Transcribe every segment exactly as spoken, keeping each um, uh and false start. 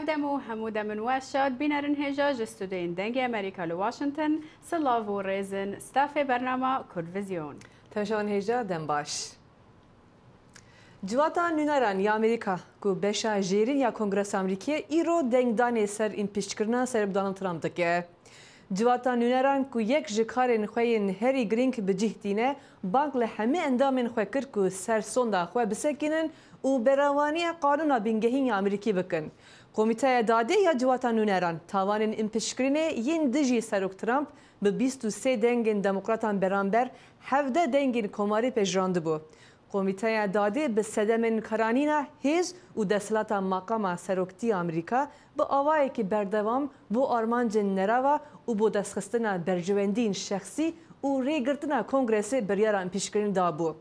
Dem û hemû demin we şad, bînerin hêja ji stûdyoyên Dengê Amerîka li Washington, silav û rêzin stafê bernama Kurdvizyon. Tejan hêja, dem baş. Civata nûneran ya Amerîka ku beşa jêrîn ya Kongresa Amerîkiyê îro dengdanê ser împîçkirina Serok Donald Trump dike. Civata nûneran ku yek ji karên xwe yên herî girîng bi cih tîne, bang li hemî endamên xwe kir ku ser sonda xwe bisekînin û berevaniya qanûna bingehîn ya Amerîkî bikin. Komîteya Dadê ya Civata Nûneran tawanên împîçkirinê yên dijî Serok Trump bi bîst û sê dengên demokratan beramber hevdeh dengên komarî pejirandibû. Komîteya Dadê bi sedemên karanîna hêz û desthilata maqama seroktî ya Amerîka bi awayekî berdewam bo armancên nerava û bo destxistina berjewendiyên şexsî û rêgirtina Kongresê biryara împîçkirinê dabû.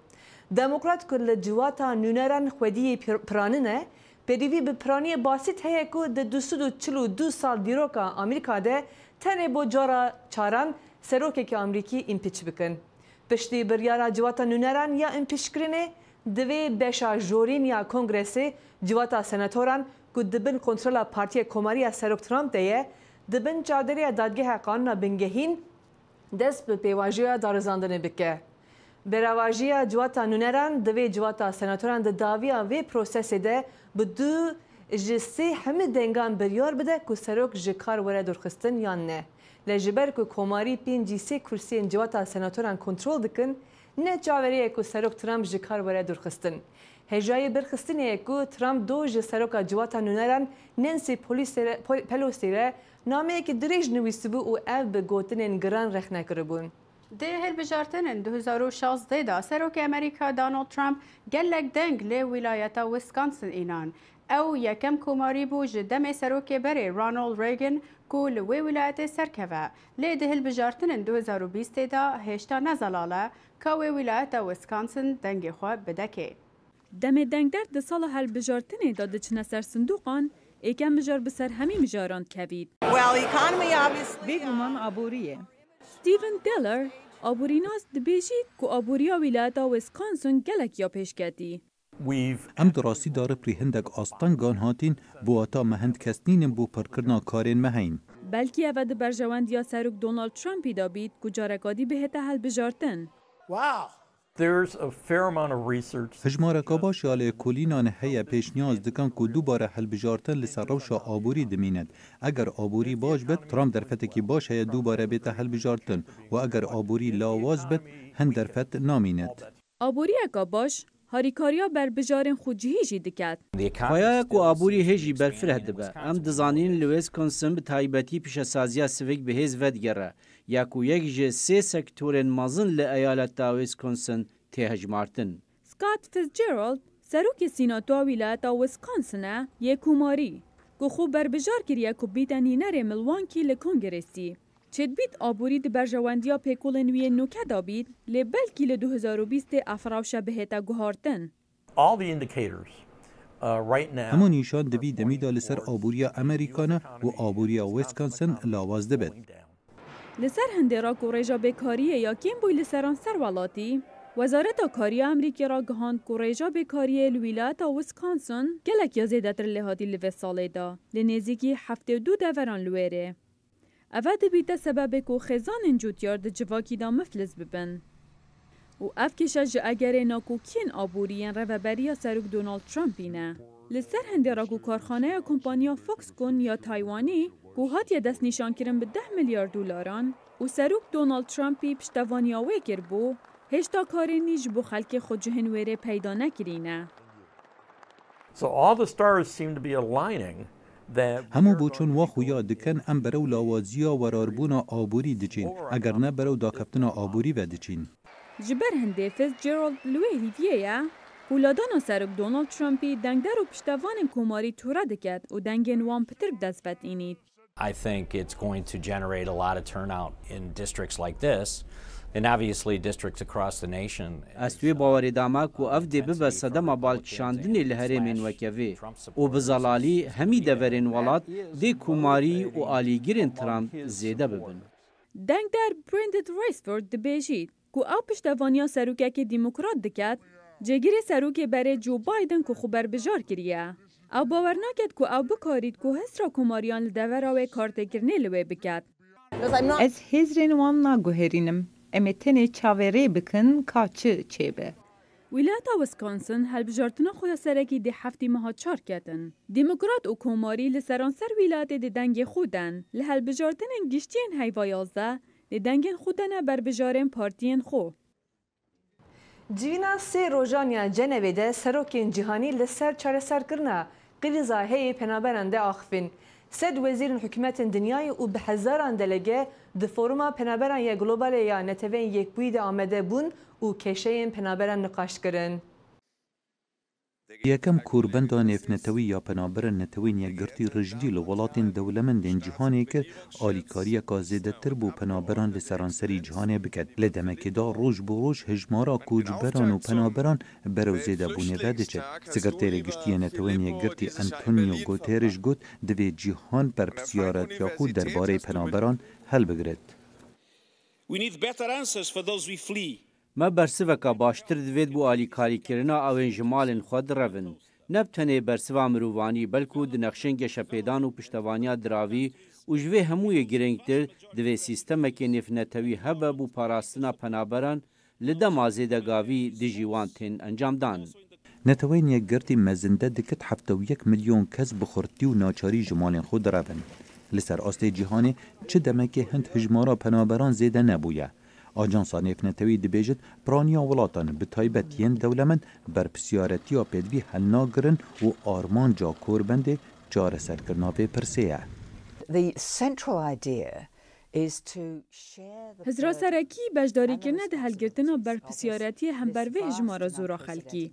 Demokrat ku li civata nûneran xwediyê pir-, piranî ne, pêdivî bi piraniyê basît heye ku di du sed û çil û du sal dîroka Amerîka de tenê bo cara çaran serokekî Amerîkî împîç bikin. Piştî biryara civata nûneran ya împîçkirinê, divê beşa jorîn ya Kongresê, civata senatoran ku di bin kontrola Partiya Komarî ya Serok Trump de ye, di bin çavdêriya Dadgeha Qanûna Bingehîn dest bi pêvajoya darizandinê bike. Beravajiya civata nûneran divê civata senatoran di dawiya vê prosesê de bi du ji sê hemî dengan biryar bide ku serok ji kar were dûrxistin yan ne. Lê ji ber ku komarî pêncî sê kursiyên civata senatoran kontrol dikin, ne çaverê ye ku Serok Trump ji kar were dûrxistin. Hêjayî birxistinê ye ku Trump do ji seroka civata nûneran Nancy Pelosi re, Pol-, Pelosi re nameyekî dirêj nivîsibû û ev bi gotinên giran rexne kiribûn. Di hilbijartinên du hezar û şazdeh de Serokê Amerîka Donald Trump gelek deng li wîlayeta Wisconsin înan. Ew yekem komarî bû ji demê serokê berê Ronald Reagan ku li wê wîlayetê serkeve. Lê di hilbijartinên du hezar û bîstê de hêşta ne zelal e ka wê wîlayeta Wisconsin dengê xwe bidekê. Demê dengder di sala hilbijartinê de diçine ser sindoqan, êkem mijar bi ser hemî mijaran dikevît. Well, economy, obviously, Bêguman aborî ye. Steven Diller, aborînas, dibêjît ku aboriya wîlayeta Wisconsin gelek ya pêşketî. Em di rastî de ripirî hindek astengan hatîn, bi wata me hind kes nînin bo pirkirina karên me heyîn. Belkî ev e di berjewendiya Serok Donald Trumpî de bît ku careka dî bihête hilbijartin. Wow! There's a fair amount of research. Hijmareka baş ya lêkolînan heye pêşniyaz dikin ku dubare hilbijartin li ser rewşa aborî dimînit. Eger aborî baş bit, Trump derfetekî baş heye dubare bête hilbijartin û eger aborî lawaz bit, hin derfet namînit. Aboriyeka baş, harîkariya berbijarên xwecihî jî diket. Xweyayek û aborî hê jî berfireh dibe. Em dizanîn li Wisconsin bi taybetî pîşesaziya sivik bi hêz vedigere, ya ku yek ji sê sektorên mezin li eyaleta Wisconsin tê hejmartin. Scott Fitzgerald, serokê Sînatoya wîlayeta Wisconsin e yê komarî, ku xwe berbijar kiriye ku bîte nînerê Milwaukee li Kongrêsî. Çêdibît aborî di berjewendiya pêkolên wî yên nûke de bît, lê belkî li du hezar û bîstê ev rewşe bihête guhartin. All the indicators, uh, right now Hemû nîşan di vî demî de li ser aboriya Amerîka ne û aboriya Wisconsin lawaz dibit. Li ser hindê re ku rêja bêkariyê ya kêm bûy li seranser welatî, Wezareta Kariya Amerîkî ragihand ku rêja bêkariyê li wîlayeta Wisconsin gelek ya zêdetir lê hatî li vê salê de, li nêzîkî heftê û du deveran li wêrê. Eve dibîte sebebê ku xêzanên cotiyar di civakî de miflis bibin. Û ev kêşe ji egerê nakokiyên aborî yên rêveberiya Serok Donald Trumpî ne. Li ser hindê re ku karxaneya kompaniya Foxconn ya Taywanî ku hatiye destnîşankirin bi deh milyar dolaran û Serok Donald Trumpî piştevaniya wê kiribû, hêşta karê nî ji bo xelkê xwe cihên wêrê peyda nekirîne. So all the stars seem to be aligning that Hemû boçûn wa xuya dikin, em berew lawaziya werarbûna aborî diçin, eger ne berew dakeftina aborî ve diçin. Ji ber hindê Fitzgerald li wê hîviyê ye ku ladana Serok Donald Trumpî dengder û piştevanên komarî tore diket û dengên wan pitir bi dest ve tînît. I think it's going to generate a lot of turnout in districts like this, and obviously districts across the nation. Ez tu wê bawerê de me ku ev dê bibe sedema balkişandinê li herêmên weke vê û bi zelalî hemî deverên welat dê komarî û alîgirên Trump zêde bibin. Dengder Brandon Rayford dibêjît ku ew piştevaniya serokekê demokrat diket, cêgirê serokê berê Joe Biden ku xwe berbijar kiriye. Ew bawer naket ku ew bikarît ku hisra komariyan li devera wê kartêkirinê li wê biket. Ez hêzrên wan naguherînim. Em ê tenê çavê rê bikin ka çi çêbe. Wîlayeta Wisconsin helbijartina xwe ya serekî dê heftî meha çar ketin. Demokrat û komarî li seranser wîlayetê dê dengê xwe den. Li helbijartinên giştiyên heyva yazdeh dê dengên xwe dene berbijarên partiyên xwe. Civîna sê rojan ya Cenevê de serokên cîhanî li ser çareserkirina krîza heyê penaberan de axifin. Sed wezîrên hikûmetên dinyayê û bi hezaran delege di Foruma Penaberan ya Globalê ya Neteweyên Yekbûyî de amade bûn û kêşeyên penaberan niqaş kirin. Yekem korbenda nêvnetewî ya Penaberên Netewên Yekgirtî rijdî li welatên dewlemendên cîhanê kir, alîkariyeka zêdetir bo penaberan li seranserî cîhanê biket. Li demekê de roj bi roj hijmara koçberan û penaberan berew zêdebûnê ve diçe. Sekreterê Giştî yê Netewên Yekgirtî Antonio Guterres got, divê cîhan berpirsiyaretiya xwe derbarê penaberan helbigret. We need better answers for those we flee. Me bersiveka baştir divêt bo alîkarîkirina ewên ji malên xwe direvin. Ne bi tenê bersiva mirovanî, belkû di nexşên geşepêdan û piştevaniya diravî û ji vê hemûyê girîngtir, divê sîstemekê nêvnetewî hebe bo parastina penaberan li dema zêdegavî dijî wan tên encamdan. Neteweyên Yekgirtî mezinde dikit hefta û yek milyon kes bi xurtî û naçarî ji malên xwe direvin. Li ser astê cîhanê çi demekê hind hijmara penaberan zêde nebûye. Ajansa Nêvnetewî dibêjit, piraniya welatan, bi taybet yên dewlemend, berpirsiyaretiya pêdivî helnagirin û armanca korbendê çareserkirina vê pirsê ye. The central idea is to share the Hizra serekî beşdarîkirine di helgirtina berpirsiyaretiye hember vê hijmara zora xelkî.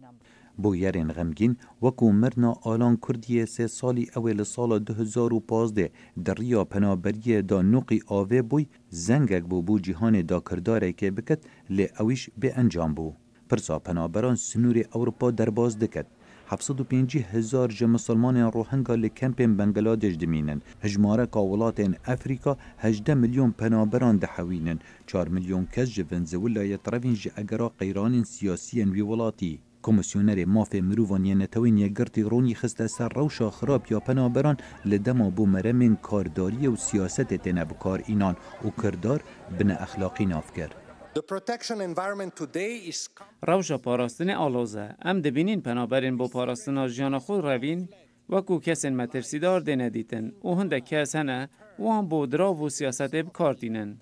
Bûyerên xemgîn, wekû mirina Alan Kurdiyê sê salî, ew ê li sala du hezar û pazdeh di riya penaberiyê de nûqî avê bûy, zengek bû bo cîhanê da kirdarekê biket, lê ewîş bê encam bû. Pirsa penaberan sinûrê Ewropa derbas diket. Heft sed û pêncî hezar ji misilmanên Rohingya li kempên Bangladeş dimînin. Hijmareka welatên Efrîka hejdeh milyon penaberan dihewînin. Çar milyon kes ji Venezuelayê direvîn ji egera qeyranên siyasî yên wî welatî. Komîsyonerê Mafê Mirovan yê Netewên Yekgirtî ronî xiste ser rewşa xirab ya penaberan li dema bo meremên kardariyê û siyasetê têne bikar înan û kirdar bi neexlaqî nav kir. The protection environment today is Rewşa parastinê aloz e. Em dibînîn penaberên bo parastina jiyana xwe revîn wekû kesên metirsîdar dêne dîtin û hindek kes hene wan bo dirav û siyasetê bi kar tînin.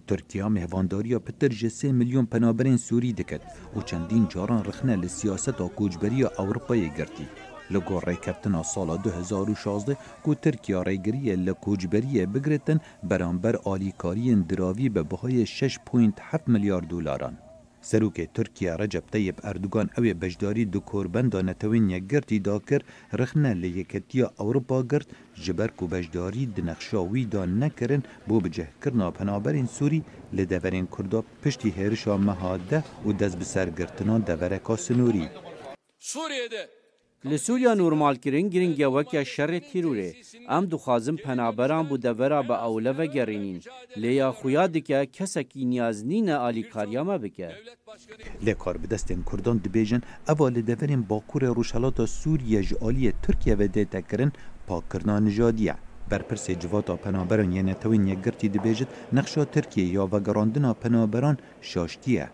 Tirkiye mêvandariya pitir ji sê milyon penaberên Sûrî diket û çendîn caran rexne li siyaseta koçberiya Ewropayê girtî. Li gor rêkeftina sala du hezar û şazdeh ku Tirkiye rêgiriyê li koçberiyê bigiritin, beramber alîkariyên diravî bi bihayê şeş point heft milyar dolaran. Serokê Tirkiye Recep Tayyip Erdogan ew ê beşdarî di korbenda Netewên Yekgirtî da kir, rexne li Yeketiya Ewropa girt, ji ber ku beşdarî di nexşa wî de nekirin, bo bicihkirina penaberên Sûrî li deverên Kurda piştî hêrişa meha deh û dest bi ser girtina devereka sinorî. Suriye'de Li Sûriya normalkirin giring e weke şerê tîrorê. Em dixwazin penaberan bo devera bi ewle vegerînîn. Lê ya xuya dike kesekî niyaz nîne alîkariya me bike. Lê karbidestên Kurdan dibêjin, eva li deverên Bakurê Rojhelata Sûriye ji aliyê Tirkiye ve dête kirin, pakkirina nijadî ye. Berpirsê Civata Penaberan yê Netewên Yekgirtî dibêjit, nexşa Tirkiye ya vegerandina penaberan şaştî ye.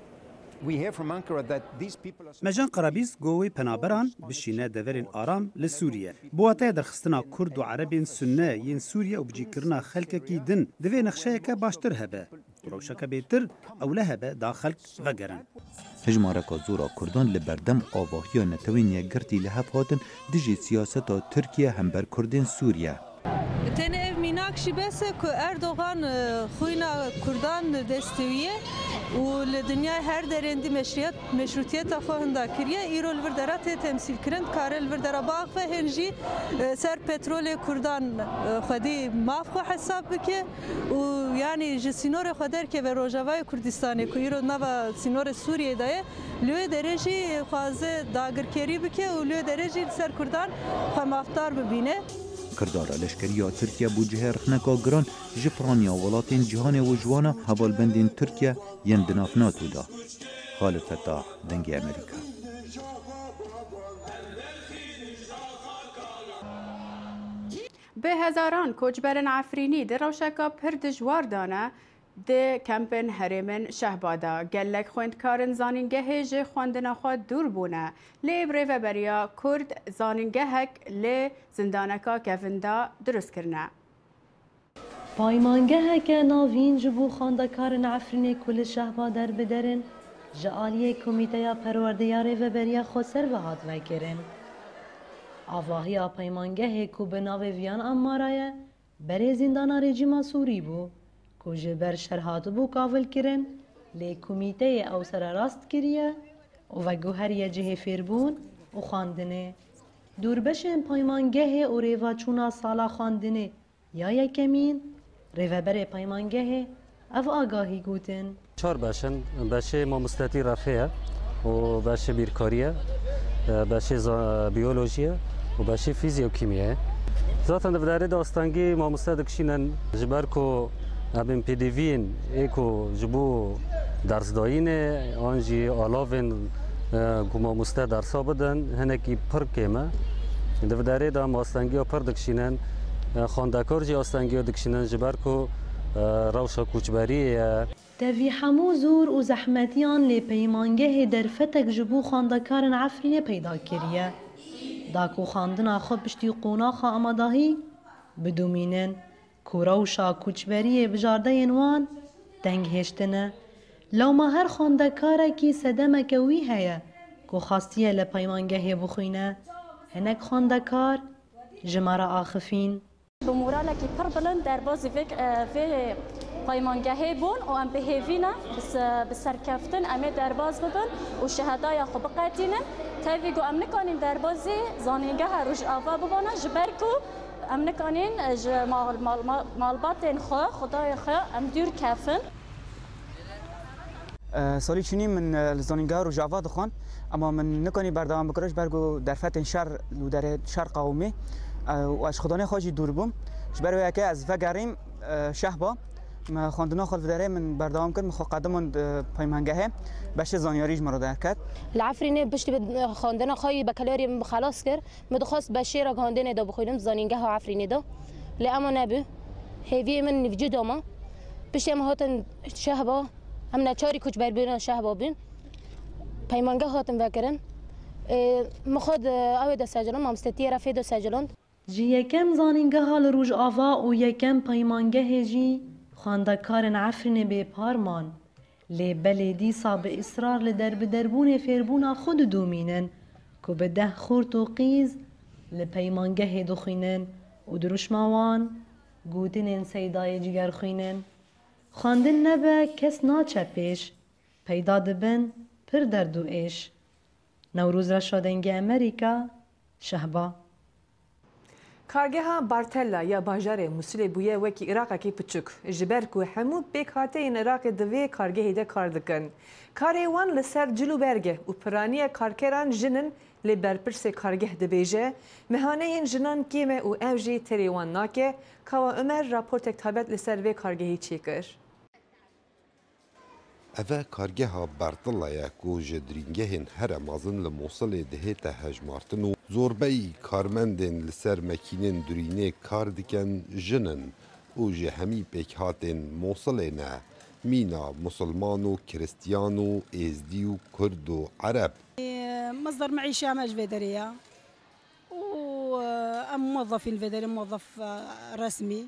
We hear from Ankara that these people are Me ji Enqera bîst ku wê penaberan bişîne deverên aram li Sûriye. Bi wateyê derxistina Kurd û Erebên Sunne yên Sûriye û bicîkirina xelkekî din, divê nexşeyeke baştir hebe. Rewşeke bêtir ewle hebe da xelk vegerin. Hijmareka zor a Kurdan li berdem avahiya Netewên Yekgirtî li hev hatin dijî siyaseta Tirkiye hember Kurdên Sûriye. Tenê ev mînak jî bes e ku Erdogan, e, xwîna Kurdan destê wî ye û li dinyayê her derên dî meşriyet, meşrûtiyeta xwe hinda kiriye. Îro li vir dera tê temsîl kirin, dikare li vir dera biaxive, hên jî, e, ser petrolê Kurdan, e, xwedî maf xwe hesab bike û yanî ji sînorê xwe derkeve Rojavayê Kurdistanê ku îro nava sînorê Sûriyê de ye, li wê derê jî dixwaze dagirkerî bike û li wê derê jî li ser Kurdan xwe mafdar bibîne. Kirdara leşkerî ya Tirkiye bû cihê rexneka giran ji piraniya welatên cîhanê û ji wana hevalbendên Tirkiye yên di nav NATO de. Xalid Fetah, Dengê Amerîka. Bi hezaran koçberên Efrînî di rewşeka pir dijwar de ne di kempên herêmên Şehba de. Gelek xwendkarên zanîngehê ji xwendina xwe dûr bûne, lê bi rêveberiya Kurd zanîngehek li zindaneka kevin de dirust kirine. Paymangeheke navîn ji bo xwendekarên Efrînê ku li Şehba derbider in, ji aliyê Komîteya Perwerdeya Rêveberiya Xweser ve hat vekirin. Avahiya peymangehê ku bi navê Viyan Ammara ye, berê zîndana rejîma Sûrî bû, ku ji ber şer hatibû kavilkirin, lê komîteyê ew sererast kiriye û veguheriye cihê fêrbûn û xwendinê. Dûrbeşên peymangehê û rêvaçûna sala xwendinê ya yekemîn, rêveberê peymangehê ev agahî gotin. Çar beş in, beşê mamostetî refê ye û beşê bîrkarî ye, beşê za-, biyolojî ye û beşê fîzî û kîmya ye. Zaten di vî derê de astengî mamoste dikişînin, ji ber ku em ên pêdiviyên ê ku ji bo dersdayînê an jî alavên, e, ku mamoste dersa bidin, hinekî pir kêm e. Di vî derê de em astengiya pir dikişînin, e, xwendekar jî astengiya dikişînin, ji ber ku, e, rewşa koçberiyê ye. Tevî hemû zor û zehmetiyan lê peymangehê derfetek ji bo xwendekarên Efrînê peyda kiriye. Da ku xwendina xwe piştî qonaxa amadahî bidomînin, ku rewşa koçberiyê bijardeyên wan teng hêştine. Lewma her xwendekarekî sedemeke wî heye ku xwestiye li peymangehê bixwîne. Hinek xwendekar ji me re axifîn. Bi moralekî pir bilind derbazî vê, e, vê peymangehê bûn û em bi hêvî ne, bi se-, bi serkeftin em ê derbaz bibin û şehedaya xwe biqetînin. Tevî ku em nikanîn derbazî zanîngeha Rojava bibane, ji ber ku em nikanîn ji mal-, mal-, mal-, malbatên xwe, xwedayê xwe em dûr kefin. E, salî çûnî min, e, li zanîngeha Rojava dixwand, ema min nikanî berdewam bikirim, ji ber ku derfetên şer li derê şer qewimî, e, û ez ji xwedanê xwe jî dûr bûm. Ji ber wê yekê ez vegerîm, e, Şehba. Me xwendina xwe li vê derê min berdewam kir, min xwe qedimand, e, peymangehê, beşê zanyarî ji min re derket. Li Efrînê piştî bi xwendina xwe yî bekalerî min bi xelas kir. Min dixwest beşê ragihandinê de bixwînim, zanîngeha Efrînê de. Lê ema nebû. Hêviyê min nîvcî doma. Piştî em hatin Şehba, em neçarî koçberbûna Şehba bûn. Peymangeh hatin vekirin. Ê, min xwe di ew ê de sejiland, mamostetiyê refê de sejiland. Ji yekem zanîngeha li Rojava û yekem peymangehê jî xwendekarên Efrînê bêpar man. Lê belê dîsa bi israr li derbiderbûnê fêrbûna xwe didomînin ku bi deh xort û qîz li peymangehê dixwînin û dirûşma wan gotinên Seydayê Cigerxwîn in. Xwendin nebe kes naçe pêş, peyda dibin pir derd û êş. Newroz Reşa, Dengê Amerîka, Şehba. Kargeha Bartella ya bajarê Mûsilê bûye wekî Iraqekî piçûk, ji ber ku hemû pêkhateyên Iraqê di vê kargehê de kar dikin. Karê wan li ser cil û berg e û piraniya karkeran jin in, lê berpirsê kargeh dibêje, mehaneyên jinan kêm e û ew jî terê wan nake. Kawa Omer raportek taybet li ser vê kargehî çêkir. Eve kargeha Bertilla ye ku ji dirîngehên here mezin li Mosilê dihête hejmartin û zorbeyî karmendên li ser mekînên durînê kar dikin jin in û ji hemî pêkhatên Mosilê ne, mîna musulman û kiristiyan û êzdî û kurd û ereb. Masdar meîşa me ji vê derê ye. û, e, em muwezzefîn vê derê, muwezzef, e, resmî.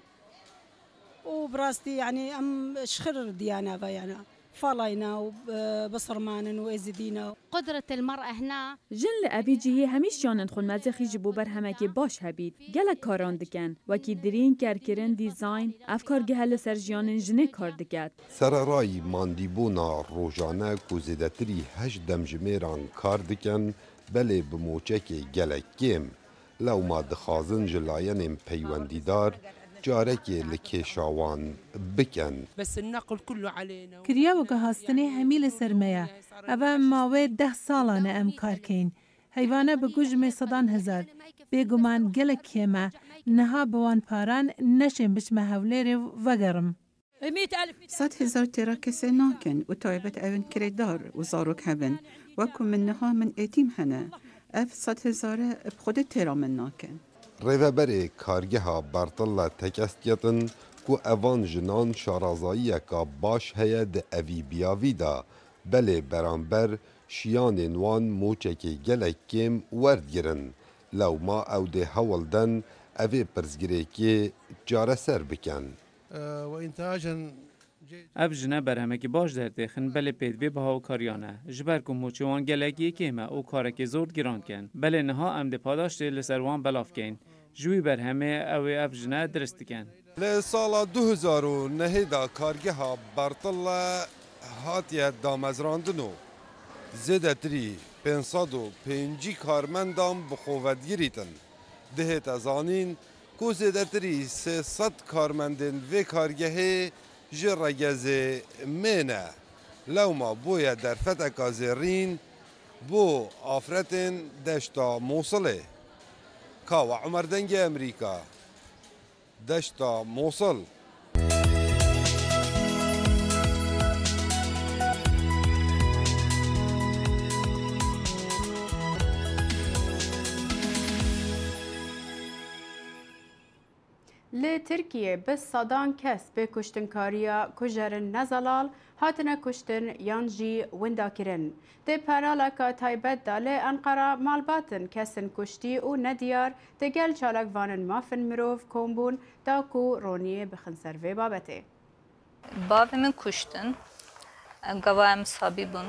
Û bi rastî, yanî em ji xir diyane ve, yani, falayna û, e, bisirmanin û êzidîne. قدرة المرأة هنا. Jin li evî cihî hemî şiyanên xwe mezixî ji bo berhemekê baş hebît. Gelek karan dikin, wekî dirîn, kerkirin, dîzayn. Ev kargehe li ser jiyanên jinê kar diket. Sererayî mandîbûna rojane ku zêdetirî heşt demjimêran kar dikin, belê bi moçekê gelek kêm, lewma dixwazin ji layenên peywendîdar carekê li kêşa wan bikin. بس النقل كله علينا. Kiriya weke hastinê hemî li ser me ye. Eve mawê deh salan e em kar keyin. Heyvane bi guh ji me sedan hezar. Bêguman gelek kêm e. Niha bi wan paran neşêm biçime Hewlêrê û vegerim. Sed hezar têra kesê nakin û taybet ew ên kirêdar û zarok hebin. Wek ku min niha min êtîm hene. Ev sed hezare bi xwedê têra min nakin. Rêveberê kargeha Bertilla tekez diyetin ku evan jinan şarazayiyeka baş heye di evî biyavî de, belê beramber şiyanên wan moçekê gelek kêm werdigirin. Lewma ew dê hewl den evê pirsgirêkê çareser bikin. Ev jine berhemekî baş derdêxin, belê pêdivê biha û kariyan e. Ji ber ku moçê wan gelek yê kêm e û karekê zor giran dikin. Belê niha em dê padaştê li ser wan belav keyn. Ji wî berhemê ew ê ev jine dirist dikin. Li sala du hezar û nehê de kargeha Bertilla hatiye damezrandin û zêdetirî pênc sed û pêncî karmendan bi xwe vedigirîtin. Dihête zanîn ku zêdetirî sê sed karmendên vê kargehê ji regezê mê ne. Lewma bûye derfeteka zêrîn bo afretên deşta Mosilê. Kawa Umer Dengê Emerîka, Deşta Mosil. Li Tirkiyê bi sedan kes bi kuştinkariya kujerin nezelal hatine kuştin yan jî winda kirin. Di peraleka taybet de li Enqera malbatin kesên kuştî û nediyar di gel çalakvanên mafên mirov kom bûn da ku roniyê bixin ser vê babetê. Bavê min kuştin. Gava em sabî bûn.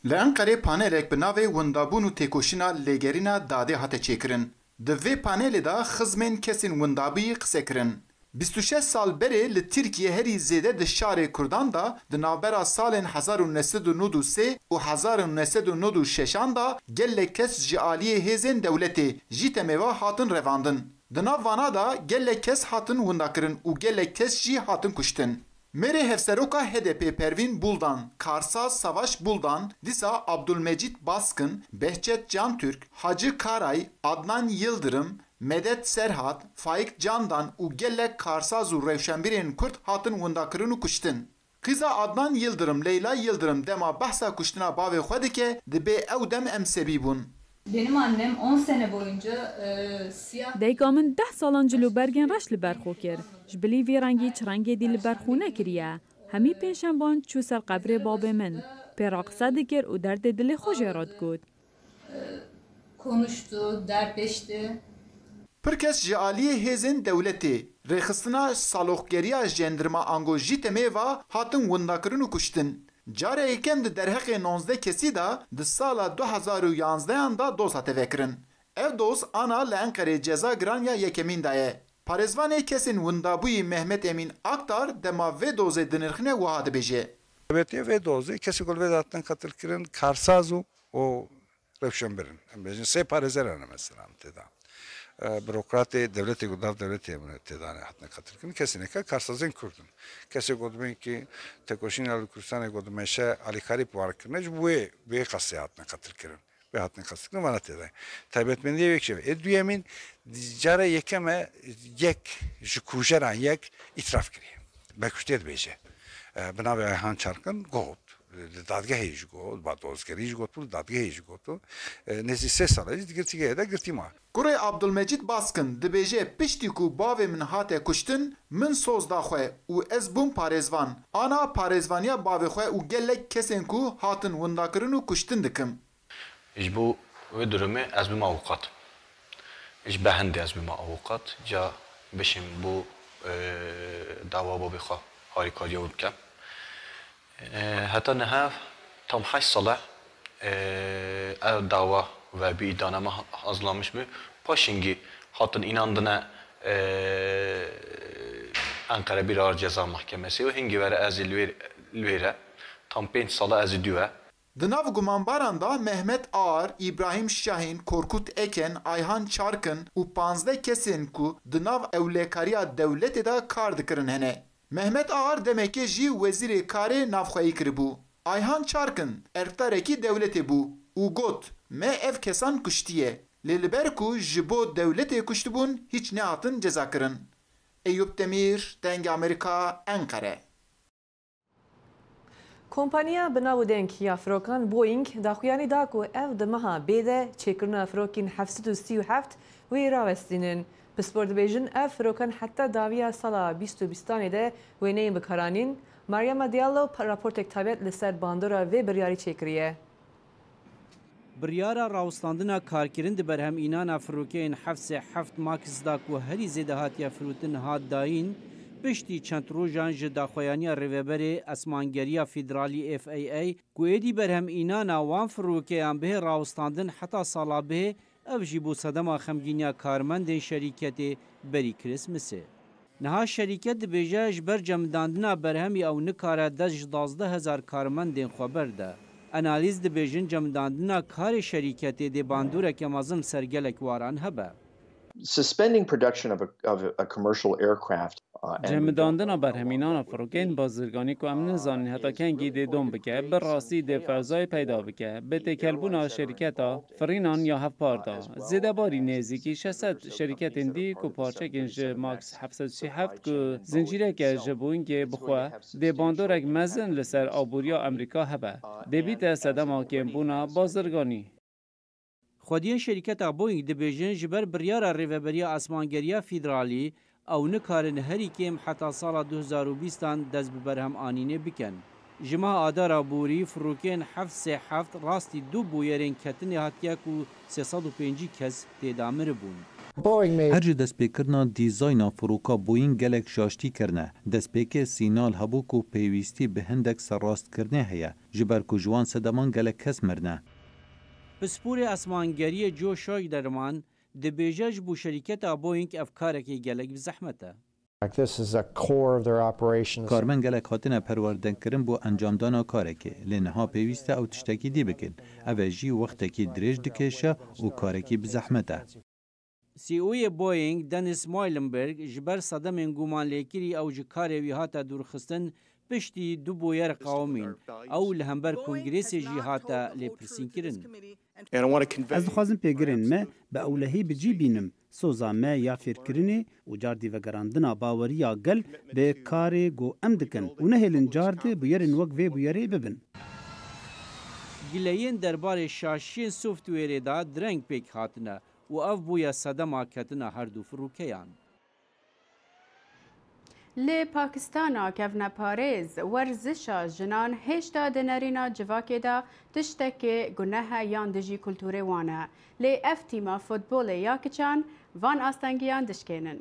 Li Enqerê panelek bi navê Windabûn û Têkoşîna Lêgerîna Dadê hate çêkirin. Di vê panelê de xizmên kesên windabûyî qise kirin. Bîst û şeş sal berê li Tirkiye herî zêde di şarê Kurdan de di navbera salên hezar û neh sed û nod û sê û hezar û neh sed û nod û şeşan de gelek kes ji aliyê hêzên dewletê, JÎTEMê ve hatin revandin. Di nav vana de gelek kes hatin windakirin û gelek kes jî hatin kuştin. Mêrê Hevseroka H D P Pervîn Buldan, Karsaz Savaş Buldan, dîsa Abdulmecît Baskin, Behçet Cantürk, Hacı Karay, Adnan Yildirim, Medet Serhat, Faik Candan û gelek karsaz û rewşenbîrên Kurd hatin windakirin û kuştin. Qîza Adnan Yildirim, Leyla Yildirim dema behsa kuştina bavê xwe dike, dibê ew dem em sebî bûn. Benim annem on sene boyunca e, siyah... Dayika min deh salan cilûbergên reş li ber xwe kir. Ji bilî vî rengî çi rengê dî li ber xwe nekiriye. Hemî pêncşemban çû ser qebrê babê min. Pê re qise dikir û derdê dilê xwe jê re digot. Konuştu, dertleşti. Pir kes ji aliyê hêzên dewletê, rêxistina saloxgeriya jendirma ango JÎTEMê ve hatin windakirin û kuştin. Cara yekem di derheqê nozdeh kesî de di sala du hezar û yanzdehan de doz hate vekirin. Ev doz ana li Enqerê ceza giran ya yekemîn daye. Parêzvanê kesên windabûyî Mehmet Emîn Aktar dema vê dozê dinirxine wiha dibêje. Taybetiyê vê dozê kesê ku li vê de hatine qetilkirin karsaz û û rewşenbir in. Em bêjin sê parêzer hene mesela em tê de. E, Burokratê dewletê ku nav dewletê em tê de hatine qetilkirin. Kesê neke karsazên Kurd in. Kesê ku dibên ki tekoşîna li Kurdistanê ku dimeşe alîkarî bi wan kirine ji bo wê, wê qasê hatine qetilkirin. Wê hatine qetilkirin vana tê de. Taybetmendiyê wê kişe. Ê duyemîn cara yekem e yek ji kujeran yek îtiraf kiriye. Be kuştiye dibêje. E, bi navê Ayhan Çarkin got. Li dadgehê jî got, ba dozgerî jî got, li dadgehê jî got, e, nêzî sê sal e jî di girtîgehê de girtî ma. Kurê Abdulmecîd Baskin dibêje, piştî ku bavê min hate kuştin, min soz da xwe û ez bûm parêzvan. Ana parêzvaniya bavê xwe û gelek kesên ku hatin windakirin û kuştin dikim. Ji bo wê durumê ez bûm avukat. Ji behindê ez bûme avukat, ca bişim bo, e, dawa babê xwe harîkariya wî bikem. E, heta niha tam heşt sal e, e, ev dawa ve bi îdana me hazırlanmış bû. Paşingî hatin înandine, e, Enqere bir ağır ceza mahkemesi û hingî were ez ê li wê, li wê re. Tam pênc sal e ez ê dû e. Di nav gumanbaran de Mehmet Ağar, Îbrahîm Şahîn, Korkut Eken, Ayhan Çarkin û panzdeh kesên ku di nav ewlekariya dewletê de kar dikirin hene. Mehmet Ağar demekê jî wezîrê karê navxweyî kiribû. Ayhan Çarkin erkdarekî dewletê bû û got, me ev kesan kuştiye, lê li ber ku ji bo dewletê kuştibûn hîç nehatin cezakirin. Eyûp Demîr, Dengê Amerîka, Enqere. Kompaniya bi nav û deng ya firokan Boeing daxuyanî da ku ev di meha bê de çêkirina firokên heft sed û sî û heft wê rawestînin. Pispor dibêjin ev firokan heta dawiya sala bîst û bîstanê de wê neyên bikaranîn. Mariama Diallo pa-, raportek taybet li ser bandora vê biryarî çêkiriye. Biryara rawestandina karkirin di berhemînana firokeyên heft sê heft Max da ku herî zêde hatiye firotin hat dayîn, piştî çend rojan ji daxuyaniya Rêveberê Esmangeriya Federalî F A A ku êdî berhemînana wan firokeyan bihê rawestandin heta sala bihê, ev jî bû sedema xemgîniya karmendên şerîketê berî Kirismisê. Niha şerîket dibêje ji ber cemidandina berhemî ew nikare dest ji duwazdeh hezar karmendên xwe berde. Analîz dibêjin cemidandina karê şerîketê dê bandoreke mezin ser gelek waran hebe. Suspending production of a, of a commercial aircraft, uh, and we don't Cemidandina know how long berhemînana that would firokeyên be, bazirganî ku em uh, nizanin heta is kengî really dê going dom to bike, create bi some rastî dê chaos ferzayê for peyda bike, bi the têkelbûna airlines that are şerîketa, involved in firînan this, ya hevpar uh, de. as well Zêdebarî as nêzîkî the şeş sed members of şerîketên companies dî that ku are parçekên complicit ji in Max this heft sed û sî heft ku zincîreke ji Boeingê bi xwe dê bandorek mezin li ser aboriya Amerîka hebe. Dê bîte sedema kêmbûna bazirganî. Xwediyên şerîketa Boeing dibêjin ji ber biryara Rêveberiya Asmangeriya Federalî ew nikarin herî kêm heta sala du hezar û bîstan dest bi berhem anînê bikin. Ji meha Adara borî firokeyên heft sê heft rastî du bûyerên ketinê hatiye ku sê sed û pêncî kes tê de miribûn. Her ji destpêkirina dîzayna firoka Boeing gelek şaştî kirine. Destpêkê sînal hebû ku pêwîstî bi hindek serrastkirinê heye, ji ber ku ji wan sedeman gelek kes mirine. Pisporê asmangeriyê Joe Schneiderman dibêje ji bo şerîketa Boeing ev karekî gelek bi zehmet e. Like, this is a core of their operations. Karmend gelek hatine perwerdekirin bo encamdana karekê, lê niha pêwîst e ew tiştekî dî bikin. Ev e jî wextekî dirêj dikêşe û karekî bi zehmet e. C E O'yê Boeing Dennis Muilenburg ji ber sedemên gumanlêkirî ew ji karê wî hate dûrxistin, piştî du boyer qawimîn. Ew li hember kongrêsê jî hate lêpirsînkirin. Ez dixwazim pêgirên me bi ewlehî bi cî bînim, soza me ya fêrkirinê û cardî vegerandina baweriya gel bi karê ku em dikin û nehêlin cardî bûyerên wek vê bûyerê bibin. Gileyên derbarê şaşiyên softwêrê de direng pêk hatine û ev bûye sedema ketina her du firûkeyan. Li Pakistana kevneparêz, werzişa jinan hêşta di nerîna civakê de tiştekê guneh e yan dijî kultûrê wan e. Lê ev tîma futbolê ya kiçan van astengiyan dişkênin.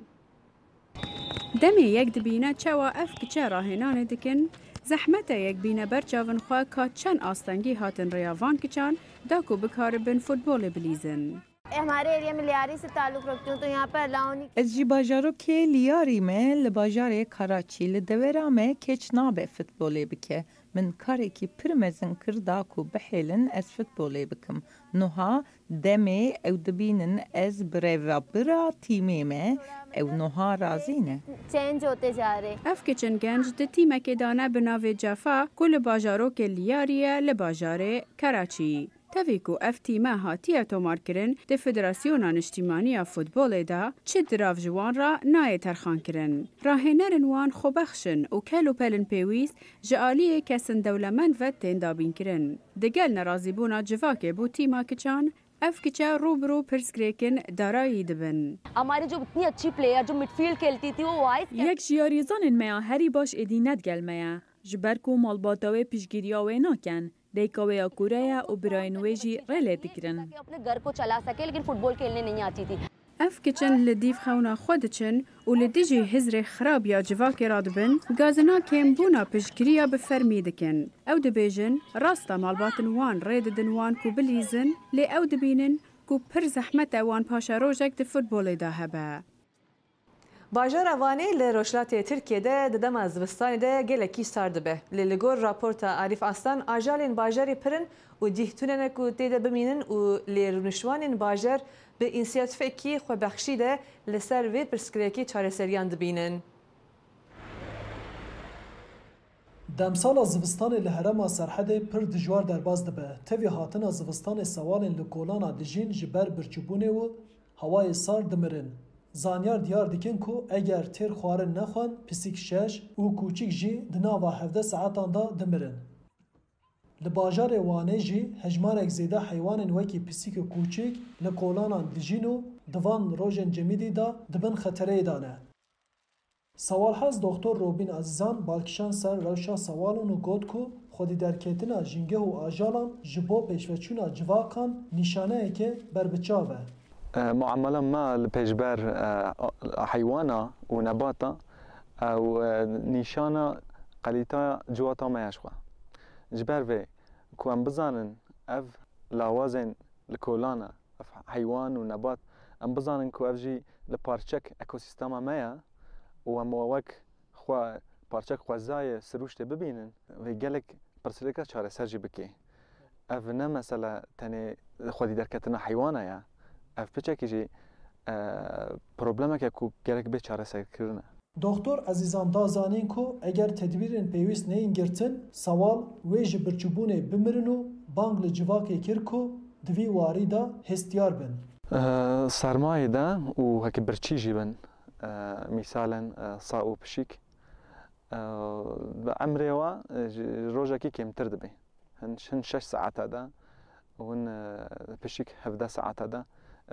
Demê yek dibîne çawa ev kiçe rahênanê dikin, zehmet e yek bîne ber çavên xwe ka çend astengî hatin rêya van kiçan da ku bikaribin futbolê bilîzin. हमारे एरिया में लियारी से ताल्लुक रखती हूँ, तो यहाँ पर अलाउ नहीं Ez ji bajarokê Liyarî me, li bajarê Karaçî, li devera me keç nabe futbolê bike. Min karekî pir mezin kir da ku bihêlin ez futbolê bikim. Nuha demê ew dibînin ez birevabira tîmê me, ew nuha razî ne. Change होते जा रहे हैं। Ev kiçin genc di tîmekê de ne bi navê Cefa ku li bajarokê Liyarî ye li bajarê Keraçî. Tevî ku ev tîme hatiye tomarkirin, di Federasyona Niştîmanî ya Futbolê de çi dirav ji wan re nayê terxankirin. Rahênerên wan xwebexş in û kel û pelên pêwîst ji aliyê kesên dewlemend ve tên dabînkirin. Digel nerazîbûna civakê bo tîma kiçan, ev kiçe rû bi rû pirsgirêkên darayî dibin. हमारी जो इतनी अच्छी प्लेयर जो मिडफील्ड खेलती थी, वो vice Yek ji yarîzanên me ya herî baş êdî ne digel me ye. Ji ber ku malbata wê piştgiriya wê nakin, dayika wê ya kûre ye û birayên wê jî rê lê digirin. अपने घर को चला सके, लेकिन फुटबॉल खेलने नहीं आती थी। Ev kiçin li dîv xewna xwe diçin û li dijî hizrê xirab ya civakê radibin, gazina kêmbûna piştgiriya bi fermî dikin. Ew dibêjin, rast e malbatin wan rê didin wan ku bilîzin, lê ew dibînin ku pir zehmet e wan paşerojek di futbolê de hebe. Bajara Vanê li rojhilatê Tirkiyê de di dema zivistanê de gelekî sar dibe. Lê li gor raporta Arîf Aslan, ajalên bajarê pir in û cih tune ne ku tê de bimînin û lê rûniştvanên bajar bi însiyatîfekî xwebexşî de li ser vê pirsgirêkê çareseriyan dibînin. Demsala zivistanê li herêma Serhedê pir dijwar derbas dibe. Tevî hatina zivistanê sewalên li kolana dijîn ji ber birçîbûnê û hewayê sar dimirin. Zanyar diyar dikin ku eger têr xwarin nexwin, pisîk şeş û kûçik jî di nava hevdeh saetan de dimirin. Li bajarê Wanê jî hejmarek zêde heywanên wekî pisîkê kûçik li kolanan dijîn û di van rojên cemidî de di bin xetereyê de ne. Sewalhez Doktor Robîn Ezîzan bal kişand ser rewşa sewalon û got ku xwedîderketina jîngeh û ajalan ji bo pêşveçûna civakan nîşaneyeke berbiçav e. E, muamela me li pêşber, e, heywana û nebata, e, ew, e, nîşana qelîtaya civata me ye ji xwe. Ji ber vê ku em bizanin ev lawazên li kolan e, ev heywan û nebat, em bizanin ku ev jî li parçek ekosîstema me ye û em wek xwe parçek xwezayê sirûştê bibînin, vê gelek pirsgirêka çareser jî bike. Ev ne mesele tenê xwedî derketina heywana ye. Ev piçekî jî, e, problemeke ku gerek bê çareserkirin e. Doktor Ezîzan da zanîn ku eger tedbîrên pêwîst neyên girtin, sewal wê ji birçîbûnê bimirin û bang li civakê kir ku di vî warî de hêstiyar bin. Sermayê de û heke birçî jî bin, e, mîsalen, e, sa û pişik, e, bi emrê wa, e, ji rojekî kêmtir dibe. Hin, hin şeş saeta de û hin, e, pişik hevdeh saeta de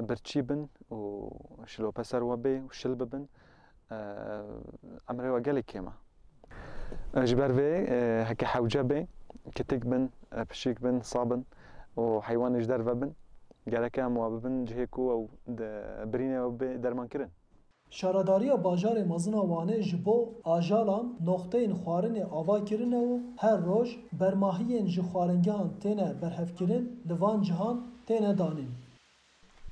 birçî bin û şilope ser we bê û şil bibin, e, emrê we gelek kêm e. E, ji ber vê, e, heke hewce bê, kitik bin, e, pişik bin, sa bin û heywanê ji derve bin, gereke em wa bibin cihê ku ew di birînê we bê dermankirin. Şaredariya bajarê mezin a Wanê ji bo ajalan noqteyên xwarinê ava kirine û her roj bermahiyên ji xwaringehan têne berhevkirin li van cihan têne danîn.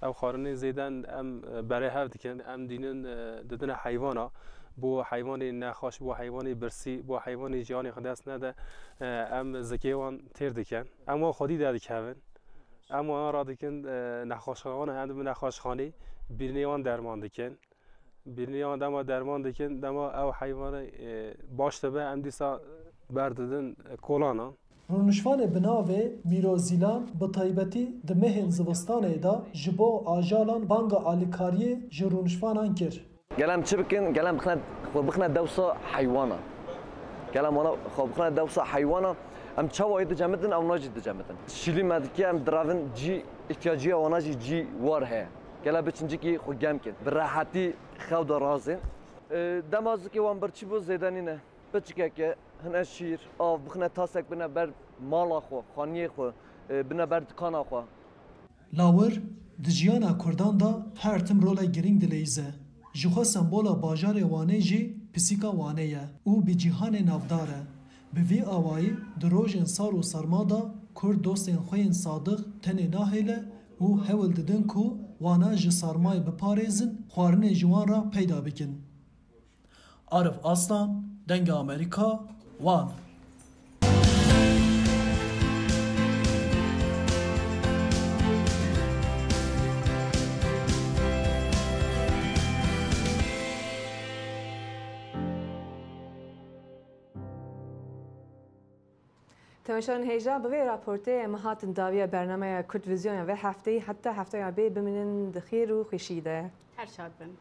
Ew xwarinê zêden em, e, berê hev dikin. Em dînin, e, didine heywana. Bo heywanê nexweş, bo heywanê birsî, bo heywanê jiyanê xwe dest nede, e, em zikê wan têr dikin. Em wan xwedî derdikevin. Em wan radikin, e, nexweşxane, em dibin nexweşxanê, birînê wan derman dikin. Birînê wan dema derman dikin, dema ew heywanê, e, baş dibe, em dîsa berdidin, e, kolana. Rûnişvanê bi navê Mîro Zîlan bi taybetî di mehên zivistanê de ji bo ajalan banga alîkariyê ji rûnişvanan kir. Gel em çi bikin? Gel em bixine, xwe bixine dewsa heywana. Gel em wana xwe bixine dewsa heywana. Em çawa yê dicemidin, ew na jî dicemidin. Şîlî me dike, em diravin cî, îhtiyaciya wana jî cî war heye. Gel em biçin cikî xwe gem kin. Bi rehetî xew de razin. E, dema zikê wan birçî bû zêde nîne. Piçikeke hine şîr, av, bixine tasek bine ber mala xwe, xaniyê xwe, e, bine ber dikana xwe. Lawir, di jiyana Kurdan de her tim rolek girîng dileyîze. Jixwe sembola bajarê Wanê jî pisîka Wanê ye û bi cîhanê navdar e. Bi vî awayî di rojên sar û serma de Kurd dostên xwe yên sadiq tenê nahêle û hewl didin ku wana ji sarmayê biparêzin, xwarinê ji wan re peyda bikin. Arif Aslan, Dengê Amerîka, Wan. Temaşevanên hêja, bi vê raportê em hatin dawiya bernameya Kurd Vizyon ya vê hefteyî. Heta hefteya bê bimînin di xêr û xweşî de. Her şad bin.